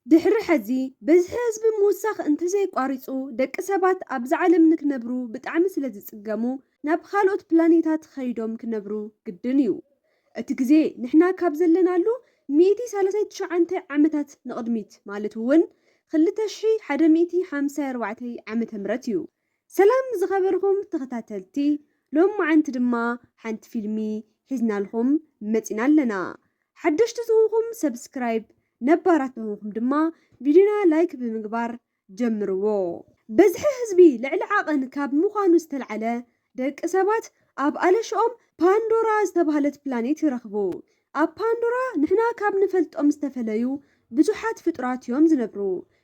ድሕሪ ሕዚ ብዝሒ ህዝቢ ምውሳኽ እንተዘይቋሪጹ፣ ደቂ ሰባት ኣብዛ ዓለም ንክነብሩ ብጣዕሚ ስለ ዝጽገሙ፣ ናብ ካልኦት ፕላኔታት ኸይዶም ክነብሩ ግድን እዩ። እቲ ግዜ ንሕና ካብ ዘለናሉ ሚእቲ ሰላሳን ትሽዓተን ዓመታት ንቕድሚት፣ ማለት እውን ክልተ ሽሕ ሓደ ሚእቲ ሓምሳን ኣርባዕተን ዓመተ ምህረት እዩ። ሰላም ዝኸበርኩም ተኸታተልቲ፣ ሎማዓንቲ ድማ ሓንቲ ፊልሚ ሒዝናልኩም መጺና ኣለና። ሓደሽቲ ዝኾንኩም ሰብስክራይብ፣ ነባራት ዝኾንኩም ድማ ቪድዮና ላይክ ብምግባር ጀምርዎ። በዝሒ ህዝቢ ልዕሊ ዓቐን ካብ ምዃኑ ዝተልዓለ፣ ደቂ ሰባት ኣብ ኣለሽኦም ፓንዶራ ዝተባህለት ፕላኔት ይረኽቡ። ኣብ ፓንዶራ ንሕና ካብ ንፈልጦም ዝተፈለዩ ብዙሓት ፍጡራት እዮም ዝነብሩ።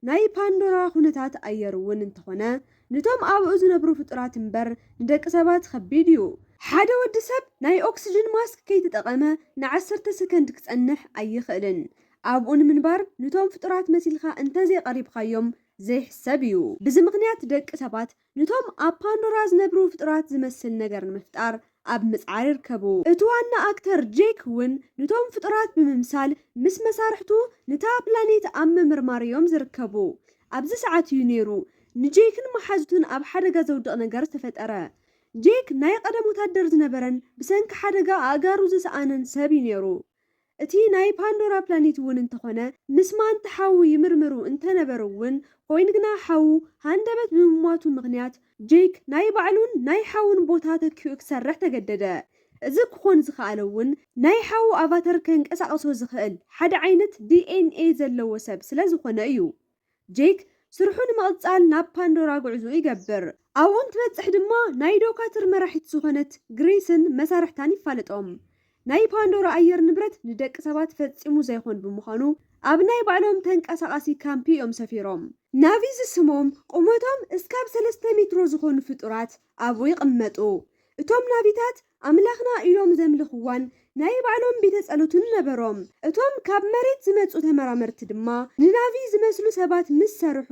ናይ ፓንዶራ ኩነታት ኣየር እውን እንተኾነ፣ ነቶም ኣብኡ ዝነብሩ ፍጡራት እምበር ንደቂ ሰባት ከቢድ እዩ። ሓደ ወዲ ሰብ ናይ ኦክስጅን ማስክ ከይተጠቐመ ንዓሰርተ ሰከንድ ክጸንሕ ኣይኽእልን። ኣብኡ ንምንባር ነቶም ፍጡራት መሲልካ እንተዘይቐሪብካዮም ዘይሕሰብ እዩ። ብዚ ምኽንያት ደቂ ሰባት ነቶም ኣብ ፓንዶራ ዝነብሩ ፍጡራት ዝመስል ነገር ንምፍጣር ኣብ ምጽዓር ይርከቡ። እቲ ዋና ኣክተር ጄክ እውን ነቶም ፍጡራት ብምምሳል ምስ መሳርሕቱ ነታ ፕላኔት ኣብ ምምርማር እዮም ዝርከቡ። ኣብዚ ሰዓት እዩ ነይሩ ንጄክን መሓዙትን ኣብ ሓደጋ ዘውድቕ ነገር ዝተፈጠረ። ጄክ ናይ ቀደም ወታደር ዝነበረን ብሰንኪ ሓደጋ ኣእጋሩ ዝሰኣነን ሰብ እዩ ነይሩ። እቲ ናይ ፓንዶራ ፕላኔት እውን እንተኾነ ምስ ማንታ ሓዊ ይምርምሩ እንተነበሩ እውን፣ ኮይኑ ግና ሓዉ ሃንደበት ብምሟቱ ምኽንያት ጄክ ናይ ባዕሉን ናይ ሓውን ቦታ ተኪኡ ክሰርሕ ተገደደ። እዚ ክኾን ዝኸኣለ እውን ናይ ሓዉ ኣቫተር ከንቀሳቕሶ ዝኽእል ሓደ ዓይነት ዲ ኤን ኤ ዘለዎ ሰብ ስለ ዝኾነ እዩ። ጄክ ስርሑ ንምቕጻል ናብ ፓንዶራ ጉዕዞ ይገብር። ኣብኡ እንትበጽሕ ድማ ናይ ዶካትር መራሒት ዝኾነት ግሬስን መሳርሕታን ይፋለጦም። ናይ ፓንዶራ ኣየር ንብረት ንደቂ ሰባት ፈጺሙ ዘይኾን ብምዃኑ ኣብ ናይ ባዕሎም ተንቀሳቓሲ ካምፕ እዮም ሰፊሮም። ናቪ ዝስሞም ቁመቶም እስካብ ሰለስተ ሜትሮ ዝኾኑ ፍጡራት ኣብኡ ይቕመጡ። እቶም ናቪታት ኣምላኽና ኢሎም ዘምልኽዋን ናይ ባዕሎም ቤተ ጸሎትን ነበሮም። እቶም ካብ መሬት ዝመጹ ተመራመርቲ ድማ ንናቪ ዝመስሉ ሰባት ምስ ሰርሑ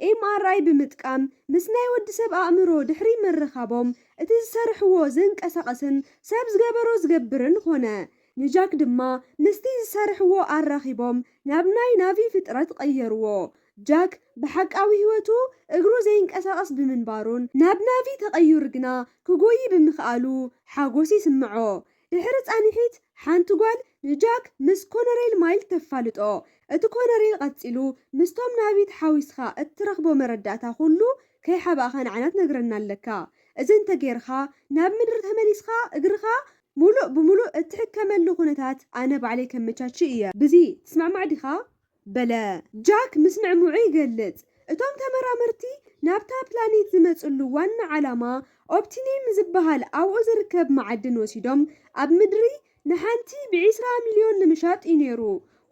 ኤም ኣር ኣይ ብምጥቃም ምስ ናይ ወዲ ሰብ ኣእምሮ ድሕሪ ምርኻቦም እቲ ዝሰርሕዎ ዘንቀሳቕስን ሰብ ዝገበሮ ዝገብርን ኾነ። ንጃክ ድማ ምስቲ ዝሰርሕዎ ኣራኺቦም ናብ ናይ ናቪ ፍጥረት ቀየርዎ። ጃክ ብሓቃዊ ህይወቱ እግሩ ዘይንቀሳቐስ ብምንባሩን ናብ ናቪ ተቐይሩ ግና ክጎዪ ብምኽኣሉ ሓጎስ ይስምዖ። ድሕሪ ጻንሒት ሓንቲ ጓል ንጃክ ምስ ኮነሬል ማይል ተፋልጦ። እቲ ኮነሬል ቀጺሉ ምስቶም ናቪ ተሓዊስኻ እትረኽቦ መረዳእታ ኩሉ ከይሓባእኻ ንዓና ትነግረና ኣለካ። እዚ እንተጌርኻ ናብ ምድሪ ተመሊስኻ እግርኻ ሙሉእ ብሙሉእ እትሕከመሉ ኩነታት ኣነ ባዕለይ ከመቻች እየ። ብዚ ትስማዕማዕ ዲኻ? በለ። ጃክ ምስምዕምዑ ይገልጽ። እቶም ተመራመርቲ ናብታ ፕላኔት ዝመጽሉ ዋና ዓላማ ኦፕቲኒየም ዝበሃል ኣብኡ ዝርከብ መዓድን ወሲዶም ኣብ ምድሪ ንሓንቲ ብዒስራ ሚልዮን ንምሻጥ እዩ ነይሩ።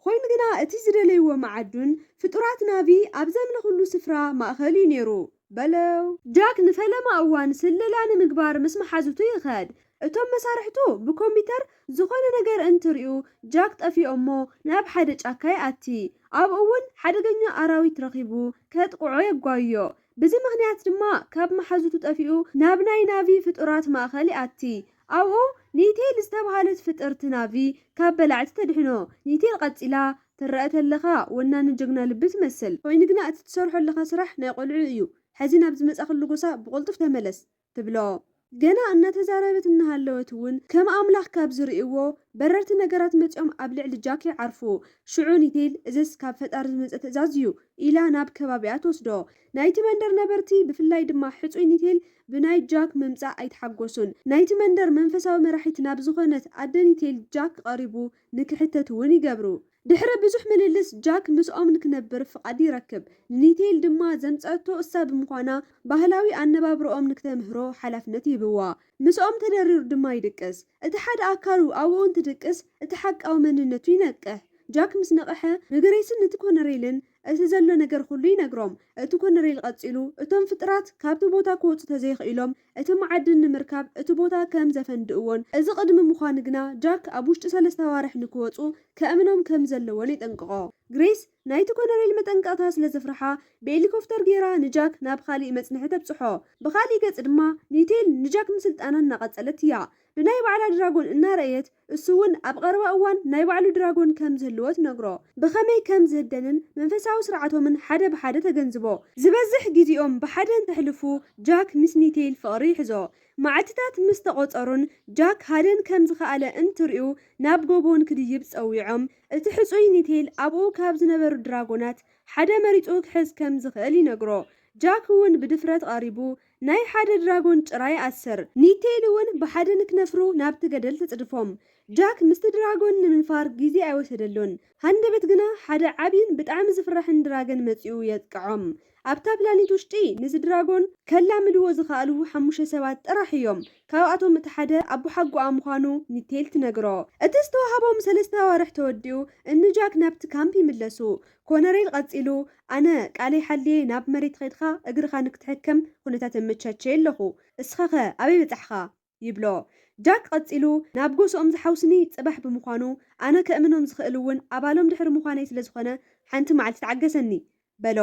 ኮይኑ ግና እቲ ዝደለይዎ መዓዱን ፍጡራት ናቪ ኣብ ዘምለኹሉ ስፍራ ማእኸል እዩ ነይሩ በለው። ጃክ ንፈለማ እዋን ስለላ ንምግባር ምስ መሓዙቱ ይኸድ። እቶም መሳርሕቱ ብኮምፒተር ዝኾነ ነገር እንትርእዩ ጃክ ጠፊኦሞ ናብ ሓደ ጫካ ይኣቲ። ኣብኡ እውን ሓደገኛ ኣራዊት ረኺቡ ከጥቕዖ የጓዮ። ብዚ ምኽንያት ድማ ካብ መሓዙቱ ጠፊኡ ናብ ናይ ናቪ ፍጡራት ማእኸል ይኣቲ። ኣብኡ ኒቴል ዝተባህለት ፍጥርቲ ናቪ ካብ በላዕቲ ተድሕኖ። ኒቴል ቀጺላ፣ ትረአ ተለኻ ወናኒ ጀግና ልቢ ትመስል። ኮይኑ ግና እቲ ትሰርሖ ኣለኻ ስራሕ ናይ ቆልዑ እዩ። ሕዚ ናብ ዝመጻኽሉ ጎሳ ብቕልጡፍ ተመለስ ትብሎ። ገና እናተዛረበት እናሃለወት እውን ከም ኣምላኽ ካብ ዝርእይዎ በረርቲ ነገራት መጺኦም ኣብ ልዕሊ ጃክ ይዓርፉ። ሽዑ ኒቴል እዝስ ካብ ፈጣሪ ዝመጸ ትእዛዝ እዩ ኢላ ናብ ከባቢኣ ትወስዶ። ናይቲ መንደር ነበርቲ ብፍላይ ድማ ሕጹይ ኒቴል ብናይ ጃክ ምምጻእ ኣይተሓጎሱን። ናይቲ መንደር መንፈሳዊ መራሒት ናብ ዝኾነት ኣደ ኒቴል ጃክ ቀሪቡ ንክሕተት እውን ይገብሩ። ድሕሪ ብዙሕ ምልልስ ጃክ ምስኦም ንክነብር ፍቓድ ይረክብ። ንኒቴል ድማ ዘምጸእቶ እሳ ብምዃና ባህላዊ ኣነባብርኦም ንክተምህሮ ሓላፍነት ይህብዋ። ምስኦም ተደሪሩ ድማ ይድቅስ። እቲ ሓደ ኣካሉ ኣብኡ እንትድቅስ እቲ ሓቃዊ መንነቱ ይነቅሕ። ጃክ ምስ ነቕሐ ንግሬስን ነቲ ኮነሬልን እቲ ዘሎ ነገር ኩሉ ይነግሮም። እቲ ኮነሬል ቀጺሉ እቶም ፍጥራት ካብቲ ቦታ ክወጹ ተዘይኽኢሎም እቲ መዓድን ንምርካብ እቲ ቦታ ከም ዘፈንድእዎን እዚ ቅድሚ ምዃኑ ግና ጃክ ኣብ ውሽጢ ሰለስተ ኣዋርሕ ንክወጹ ከእምኖም ከም ዘለዎን የጠንቅቖ። ግሬስ ናይቲ ኮነሬል መጠንቀቕታ ስለ ዘፍርሓ፣ ብሄሊኮፕተር ጌራ ንጃክ ናብ ካሊእ መጽንሒ ተብጽሖ። ብኻሊእ ገጽ ድማ ኒቴል ንጃክ ምስልጣና እናቐጸለት እያ። ብናይ ባዕላ ድራጎን እናረኣየት፣ እሱ እውን ኣብ ቀረባ እዋን ናይ ባዕሉ ድራጎን ከም ዝህልዎ ትነግሮ። ብኸመይ ከም ዝህደንን መንፈሳዊ ስርዓቶምን ሓደ ብሓደ ተገንዝቦ። ዝበዝሕ ግዜኦም ብሓደ እንተሕልፉ፣ ጃክ ምስ ኒቴል ፍቕሪ ይሕዞ። መዓልትታት ምስ ተቖጸሩን ጃክ ሃደን ከም ዝኸኣለ እንትርእዩ፣ ናብ ጎቦን ክድይብ ጸዊዖም። እቲ ሕጹይ ኒቴል ኣብኡ ካብ ዝነበሩ ድራጎናት ሓደ መሪጹ ክሕዝ ከም ዝኽእል ይነግሮ። ጃክ እውን ብድፍረት ቀሪቡ ናይ ሓደ ድራጎን ጭራ ይኣስር። ኒቴል እውን ብሓደ ንክነፍሩ ናብቲ ገደል ትጽድፎም። ጃክ ምስቲ ድራጎን ንምንፋር ግዜ ኣይወሰደሉን። ሃንደበት ግና ሓደ ዓብይን ብጣዕሚ ዝፍራሕን ድራገን መጺኡ የጥቅዖም። ኣብታ ፕላኔት ውሽጢ ንዚ ድራጎን ከላምድዎ ዝኸኣሉ ሓሙሽተ ሰባት ጥራሕ እዮም። ካብኣቶም እቲ ሓደ ኣቦሓጎኣ ምዃኑ ኒቴል ትነግሮ። እቲ ዝተዋህቦም ሰለስተ ኣዋርሕ ተወዲኡ፣ እኒ ጃክ ናብቲ ካምፕ ይምለሱ። ኮነሬል ቀጺሉ፣ ኣነ ቃለይ ሓልየ ናብ መሬት ኸይድካ እግርኻ ንክትሕከም ኩነታት ኣመቻችየ ኣለኹ። እስኻኸ ኣበይ በጻሕኻ? ይብሎ። ጃክ ቀጺሉ፣ ናብ ጎስኦም ዝሓውስኒ ጽባሕ ብምዃኑ፣ ኣነ ከእምኖም ዝኽእል እውን ኣባሎም ድሕሪ ምዃነይ ስለ ዝኾነ፣ ሓንቲ መዓልቲ ተዓገሰኒ። በሎ።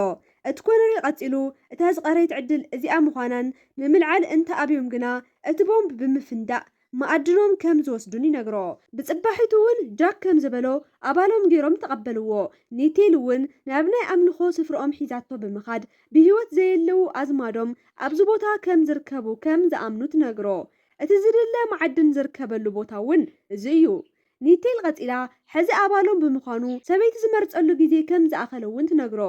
እቲ ኮነሬል ቀጺሉ፣ እታ ዝቐረየት ዕድል እዚኣ ምዃናን ንምልዓል እንተ ኣብዮም ግና፣ እቲ ቦምብ ብምፍንዳእ መኣድኖም ከም ዝወስዱን ይነግሮ። ብጽባሒቱ እውን ጃክ ከም ዝበሎ ኣባሎም ገይሮም ተቐበልዎ። ኒቴል እውን ናብ ናይ ኣምልኾ ስፍርኦም ሒዛቶ ብምኻድ፣ ብህይወት ዘየለዉ ኣዝማዶም ኣብዚ ቦታ ከም ዝርከቡ ከም ዝኣምኑ ትነግሮ። እቲ ዝድለ መዓድን ዝርከበሉ ቦታ እውን እዚ እዩ። ኒቴል ቀጺላ፣ ሕዚ ኣባሎም ብምዃኑ ሰበይቲ ዝመርጸሉ ግዜ ከም ዝኣኸለ እውን ትነግሮ።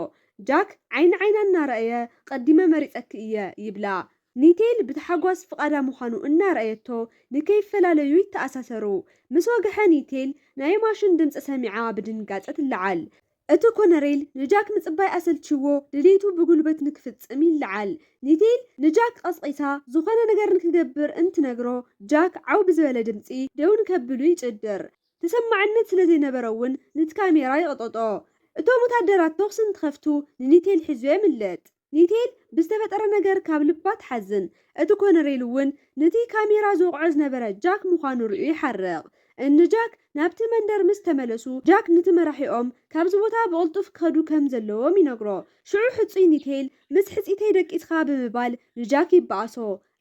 ጃክ ዓይኒ ዓይና እናረኣየ፣ ቀዲመ መሪጸኪ እየ ይብላ። ኒቴል ብታሓጓስ ፍቓዳ ምዃኑ እናረኣየቶ፣ ንከይፈላለዩ ይተኣሳሰሩ። ምስ ወግሐ ኒቴል ናይ ማሽን ድምጺ ሰሚዓ ብድንጋጸ ትለዓል። እቲ ኮነሬል ንጃክ ምጽባይ ኣሰልችዎ፣ ድሌቱ ብጉልበት ንክፍጽም ይለዓል። ኒቴል ንጃክ ቀስቒሳ፣ ዝኾነ ነገር ንክገብር እንትነግሮ፣ ጃክ ዓው ብዝበለ ድምጺ ደው ንከብሉ ይጭድር። ተሰማዕነት ስለ ዘይነበሮ እውን ነቲ ካሜራ ይቕጠጦ። እቶም ወታደራት ተኹሲ እንትኸፍቱ፣ ንኒቴል ሒዙ የምልጥ። ኒቴል ብዝተፈጠረ ነገር ካብ ልባ ትሓዝን። እቲ ኮነሬል እውን ነቲ ካሜራ ዝወቕዖ ዝነበረ ጃክ ምዃኑ ርእዩ ይሓርቕ። እኒ ጃክ ናብቲ መንደር ምስ ተመለሱ፣ ጃክ ነቲ መራሒኦም ካብዚ ቦታ ብቕልጡፍ ክኸዱ ከም ዘለዎም ይነግሮ። ሽዑ ሕጹይ ኒቴል፣ ምስ ሕጺተይ ደቂስካ ብምባል ንጃክ ይበኣሶ።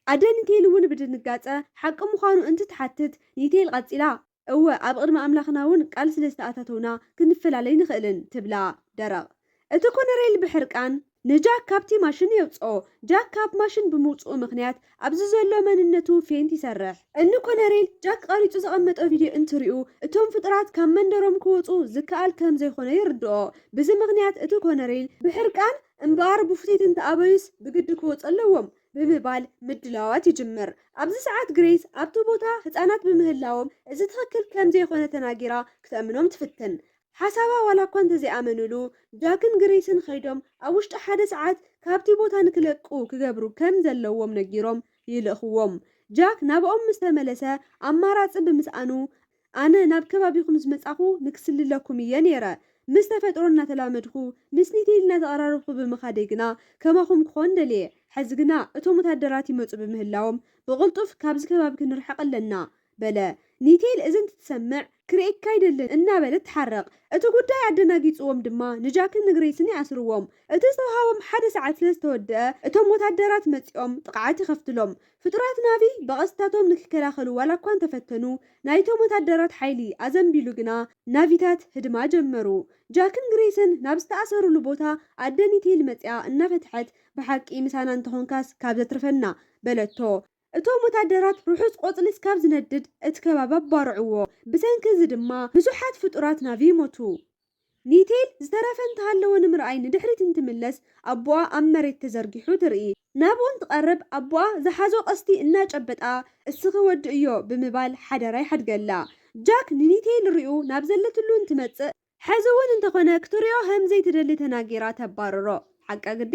ኣደ ኒቴል እውን ብድንጋጸ ሓቂ ምዃኑ እንትትሓትት፣ ኒቴል ቀጺላ፣ እወ፣ ኣብ ቅድሚ ኣምላኽና እውን ቃል ስለ ዝተኣታተውና ክንፈላለ ኣይንኽእልን ትብላ ደረቕ። እቲ ኮነሬል ብሕርቃን ንጃክ ካብቲ ማሽን የውጽኦ። ጃክ ካብ ማሽን ብምውጽኡ ምኽንያት ኣብዚ ዘሎ መንነቱ ፌንት ይሰርሕ። እኒ ኮነሬል ጃክ ቀሪጹ ዘቐመጦ ቪድዮ እንትሪኡ፣ እቶም ፍጡራት ካብ መንደሮም ክወጹ ዝከኣል ከም ዘይኮነ ይርድኦ። ብዚ ምኽንያት እቲ ኮነሬል ብሕርቃን እምበኣር ብፉቴት እንተኣበዩስ ብግዲ ክወጹ ኣለዎም ብምባል ምድላዋት ይጅምር። ኣብዚ ሰዓት ግሬስ ኣብቲ ቦታ ህጻናት ብምህላዎም እዚ ትኽክል ከም ዘይኮነ ተናጊራ ክተእምኖም ትፍትን። ሓሳባ ዋላ እኳ እንተዘይኣመኑሉ፣ ጃክን ግሬስን ኸይዶም ኣብ ውሽጢ ሓደ ሰዓት ካብቲ ቦታ ንክለቁ ክገብሩ ከም ዘለዎም ነጊሮም ይልእኽዎም። ጃክ ናብኦም ምስ ተመለሰ ኣማራጺ ብምስኣኑ፣ ኣነ ናብ ከባቢኹም ዝመጻኹ ንክስልለኩም እየ ነይረ። ምስ ተፈጥሮ እናተላመድኹ፣ ምስ ኒቴል እናተቐራረብኩ ብምኻደይ ግና ከማኹም ክኾን ደልየ። ሕዚ ግና እቶም ወታደራት ይመጹ ብምህላዎም ብቕልጡፍ ካብዚ ከባቢ ክንርሕቕ ኣለና በለ። ኒቴል እዚ እንትትሰምዕ ክርእየካ ኣይደልን እናበለት ትሓርቕ። እቲ ጉዳይ ኣደናጊጽዎም ድማ ንጃክን ንግሬስን ይኣስርዎም። እቲ ዝተውሃቦም ሓደ ሰዓት ስለ ዝተወደአ እቶም ወታደራት መጺኦም ጥቕዓት ይኸፍትሎም። ፍጡራት ናቪ ብቐስታቶም ንክከላኸሉ ዋላ እኳ እንተፈተኑ፣ ናይቶም ወታደራት ሓይሊ ኣዘንቢሉ ግና ናቪታት ህድማ ጀመሩ። ጃክን ግሬስን ናብ ዝተኣሰሩሉ ቦታ ኣደ ኒቴል መጺኣ እናፈትሐት፣ ብሓቂ ምሳና እንተኾንካስ ካብ ዘትርፈና በለቶ። እቶም ወታደራት ርሑስ ቆጽሊ እስካብ ዝነድድ እቲ ከባቢ ኣባርዕዎ። ብሰንኪ እዚ ድማ ብዙሓት ፍጡራት ናቪ ይሞቱ። ኒቴል ዝተረፈ እንተሃለወ ንምርኣይ ንድሕሪት እንትምለስ ኣቦኣ ኣብ መሬት ተዘርጊሑ ትርኢ። ናብኡ እንትቐርብ ኣቦኣ ዝሓዞ ቀስቲ እናጨበጣ እስኺ ወዲ እዮ ብምባል ሓደራ ይሓድገላ። ጃክ ንኒቴል ሪኡ ናብ ዘለትሉ እንትመጽእ ሕዚ እውን እንተኾነ ክትሪኦ ከም ዘይትደሊ ተናጊራ ተባርሮ። ሓቃ ግዲ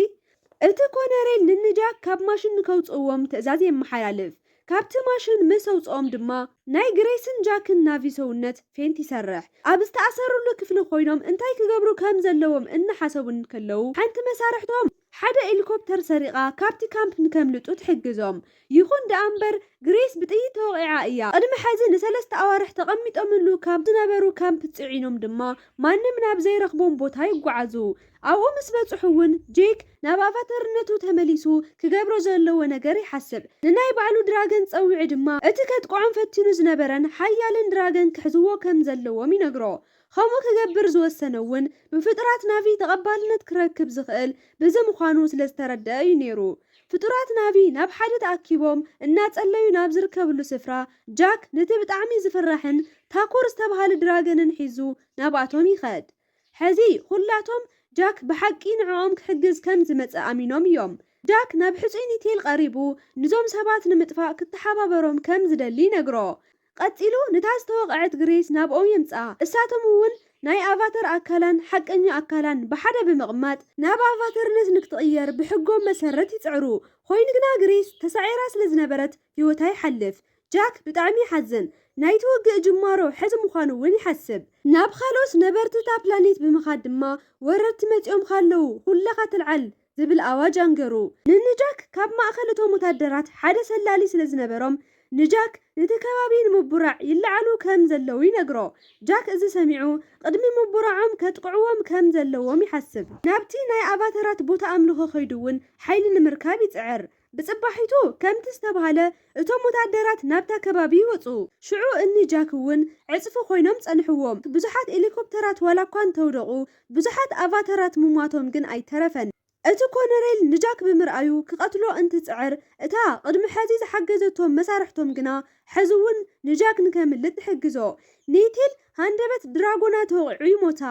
እቲ ኮነሬል ንንጃክ ካብ ማሽን ንከውፅእዎም ትእዛዝ የመሓላልፍ። ካብቲ ማሽን ምስ ኣውፅኦም ድማ ናይ ግሬስን ጃክን ናቪ ሰውነት ፌንት ይሰርሕ። ኣብ ዝተኣሰሩሉ ክፍሊ ኮይኖም እንታይ ክገብሩ ከም ዘለዎም እናሓሰቡ እንከለዉ፣ ሓንቲ መሳርሕቶም ሓደ ሄሊኮፕተር ሰሪቓ ካብቲ ካምፕ ንከምልጡ ትሕግዞም። ይኹን ደኣ እምበር፣ ግሬስ ብጥይት ተወቒዓ እያ። ቅድሚ ሕዚ ንሰለስተ ኣዋርሕ ተቐሚጦምሉ ካብ ዝነበሩ ካምፕ ጽዒኖም ድማ ማንም ናብ ዘይረኽቦም ቦታ ይጓዓዙ። ኣብኡ ምስ በጽሑ እውን ጄክ ናብ ኣቫተርነቱ ተመሊሱ ክገብሮ ዘለዎ ነገር ይሓስብ። ንናይ ባዕሉ ድራገን ጸዊዑ ድማ እቲ ከጥቅዖም ፈቲኑ ዝነበረን ሓያልን ድራገን ክሕዝዎ ከም ዘለዎም ይነግሮ። ከምኡ ክገብር ዝወሰነ እውን ብፍጡራት ናቪ ተቐባልነት ክረክብ ዝኽእል ብዚ ምዃኑ ስለ ዝተረደአ እዩ ነይሩ። ፍጡራት ናቪ ናብ ሓደ ተኣኪቦም እናጸለዩ ናብ ዝርከብሉ ስፍራ ጃክ ነቲ ብጣዕሚ ዝፍራሕን ታኩር ዝተባህለ ድራገንን ሒዙ ናብኣቶም ይኸድ። ሕዚ ኩላቶም ጃክ ብሓቂ ንዕኦም ክሕግዝ ከም ዝመጸ ኣሚኖም እዮም። ጃክ ናብ ሕጹይ ኒቴል ቀሪቡ ንዞም ሰባት ንምጥፋእ ክተሓባበሮም ከም ዝደሊ ይነግሮ። ቀጺሉ ነታ ዝተወቕዐት ግሬስ ናብኦም የምጽኣ። እሳቶም እውን ናይ ኣቫተር ኣካላን ሓቀኛ ኣካላን ብሓደ ብምቕማጥ ናብ ኣቫተርነት ንክትቕየር ብሕጎም መሰረት ይጽዕሩ። ኮይኑ ግና ግሬስ ተሳዒራ ስለ ዝነበረት ህይወታ ይሓልፍ። ጃክ ብጣዕሚ ይሓዝን። ናይቲ ውግእ ጅማሮ ሕዚ ምዃኑ እውን ይሓስብ። ናብ ካልኦት ነበርቲ እታ ፕላኔት ብምኻድ ድማ ወረርቲ መጺኦም ካለዉ ኩለኻ ትልዓል ዝብል ኣዋጅ ኣንገሩ። ንንጃክ ካብ ማእከል እቶም ወታደራት ሓደ ሰላሊ ስለ ዝነበሮም ንጃክ ነቲ ከባቢ ንምቡራዕ ይለዓሉ ከም ዘለዉ ይነግሮ። ጃክ እዚ ሰሚዑ ቅድሚ ምቡራዖም ከጥቅዕዎም ከም ዘለዎም ይሓስብ። ናብቲ ናይ ኣቫተራት ቦታ ኣምልኾ ከይዱ እውን ሓይሊ ንምርካብ ይጽዕር። ብጽባሒቱ ከምቲ ዝተባህለ እቶም ወታደራት ናብታ ከባቢ ይወጹ። ሽዑ እኒ ጃክ እውን ዕጽፊ ኮይኖም ጸንሕዎም። ብዙሓት ሄሊኮፕተራት ዋላ እኳ እንተውደቑ ብዙሓት ኣቫተራት ምሟቶም ግን ኣይተረፈን። እቲ ኮነሬል ንጃክ ብምርኣዩ ክቐትሎ እንትጽዕር እታ ቅድሚ ሕዚ ዝሓገዘቶም መሳርሕቶም ግና ሕዚ እውን ንጃክ ንከምልጥ ትሕግዞ። ኒቴል ሃንደበት ድራጎና ተወቒዑ ይሞታ።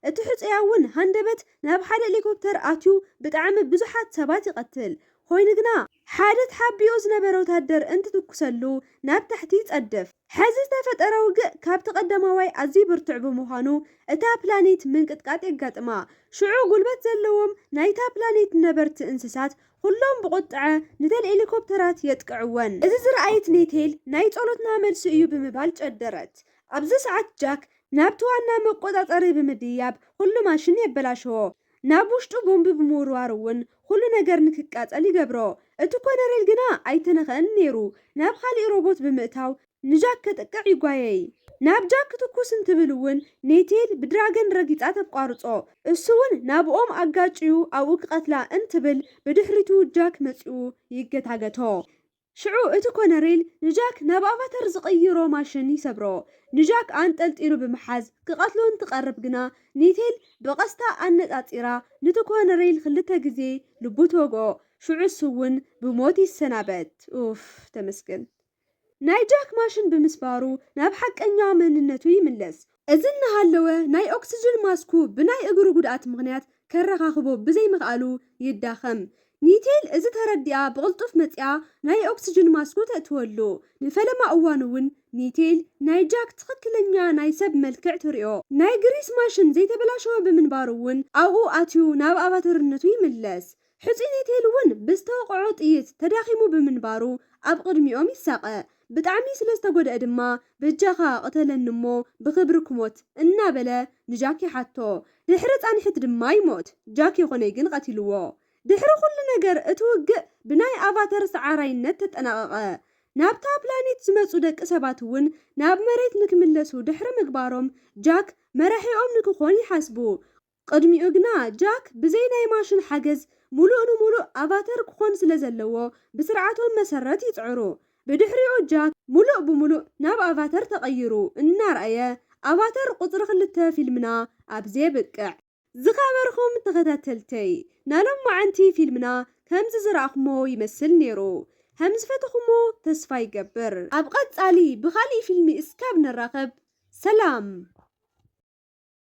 እቲ ሕጹያ እውን ሃንደበት ናብ ሓደ ሄሊኮፕተር ኣትዩ ብጣዕሚ ብዙሓት ሰባት ይቐትል። ኮይኑ ግና ሓደ ተሓቢኡ ዝነበረ ወታደር እንትትኩሰሉ ናብ ታሕቲ ይጸድፍ። ሕዚ ዝተፈጠረ ውግእ ካብቲ ቀዳማዋይ ኣዝዩ ብርቱዕ ብምዃኑ እታ ፕላኔት ምንቅጥቃጥ የጋጥማ። ሽዑ ጉልበት ዘለዎም ናይታ ፕላኔት ነበርቲ እንስሳት ኩሎም ብቁጥዐ ነተን ሄሊኮፕተራት የጥቅዕወን። እዚ ዝረኣየት ኔቴል ናይ ጸሎትና መልሲ እዩ ብምባል ጨደረት። ኣብዚ ሰዓት ጃክ ናብቲ ዋና መቆጻጸሪ ብምድያብ ኩሉ ማሽን የበላሸዎ። ናብ ውሽጡ ቦምቢ ብምውርዋር እውን ኩሉ ነገር ንክቃጸል ይገብሮ። እቲ ኮነሬል ግና ኣይተነኸአን ነይሩ። ናብ ካሊእ ሮቦት ብምእታው ንጃክ ከጥቅዕ ይጓየይ። ናብ ጃክ ክትኩስ እንትብል እውን ኔቴል ብድራገን ረጊጻ ተቋርጾ። እሱ እውን ናብኦም ኣጋጭዩ ኣብኡ ክቐትላ እንትብል ብድሕሪቱ ጃክ መጺኡ ይገታገቶ። ሽዑ እቲ ኮነሬል ንጃክ ናብ ኣቫተር ዝቕይሮ ማሽን ይሰብሮ። ንጃክ ኣንጠልጢሉ ብምሓዝ ክቐትሎ እንትቐርብ ግና ኒቴል ብቐስታ ኣነጻጺራ ነቲ ኮነሬል ክልተ ግዜ ልቡ ትወግኦ። ሽዑ እሱ እውን ብሞት ይሰናበት። ኡፍ ተመስገን። ናይ ጃክ ማሽን ብምስባሩ ናብ ሓቀኛ መንነቱ ይምለስ። እዚ እናሃለወ ናይ ኦክስጅን ማስኩ ብናይ እግሩ ጉድኣት ምኽንያት ከረኻኽቦ ብዘይምኽኣሉ ይዳኸም። ኒቴል እዚ ተረዲኣ ብቕልጡፍ መጺኣ ናይ ኦክስጅን ማስኩ ተእትወሉ። ንፈለማ እዋን እውን ኒቴል ናይ ጃክ ትኽክለኛ ናይ ሰብ መልክዕ ትሪኦ። ናይ ግሪስ ማሽን ዘይተበላሸወ ብምንባሩ እውን ኣብኡ ኣትዩ ናብ ኣቫተርነቱ ይምለስ። ሕጹይ ኒቴል እውን ብዝተወቕዖ ጥይት ተዳኺሙ ብምንባሩ ኣብ ቅድሚኦም ይሳቐ። ብጣዕሚ ስለ ዝተጎድአ ድማ በጃኻ ቅተለኒ እሞ ብኽብሪ ክሞት እናበለ ንጃክ ይሓቶ። ድሕሪ ጻንሒት ድማ ይሞት። ጃክ የኾነይ ግን ቀቲልዎ። ድሕሪ ኩሉ ነገር እቲ ውግእ ብናይ ኣቫተር ሰዓራይነት ተጠናቐቐ። ናብታ ፕላኔት ዝመጹ ደቂ ሰባት እውን ናብ መሬት ንክምለሱ ድሕሪ ምግባሮም ጃክ መራሒኦም ንክኾን ይሓስቡ። ቅድሚኡ ግና ጃክ ብዘይ ናይ ማሽን ሓገዝ ሙሉእ ንሙሉእ ኣቫተር ክኾን ስለ ዘለዎ ብስርዓቶም መሰረት ይጽዕሩ። ብድሕሪኡ ጃክ ሙሉእ ብሙሉእ ናብ ኣቫተር ተቐይሩ እናርኣየ ኣቫተር ቁጽሪ ክልተ ፊልምና ኣብዚ የብቅዕ። ዝኸበርኩም ተኸታተልተይ ናሎም መዓንቲ ፊልምና ከምዚ ዝረኣኹሞ ይመስል ነይሩ። ከም ዝፈተኹሞ ተስፋ ይገብር። ኣብ ቀጻሊ ብኻሊእ ፊልሚ እስካብ ንራኸብ ሰላም።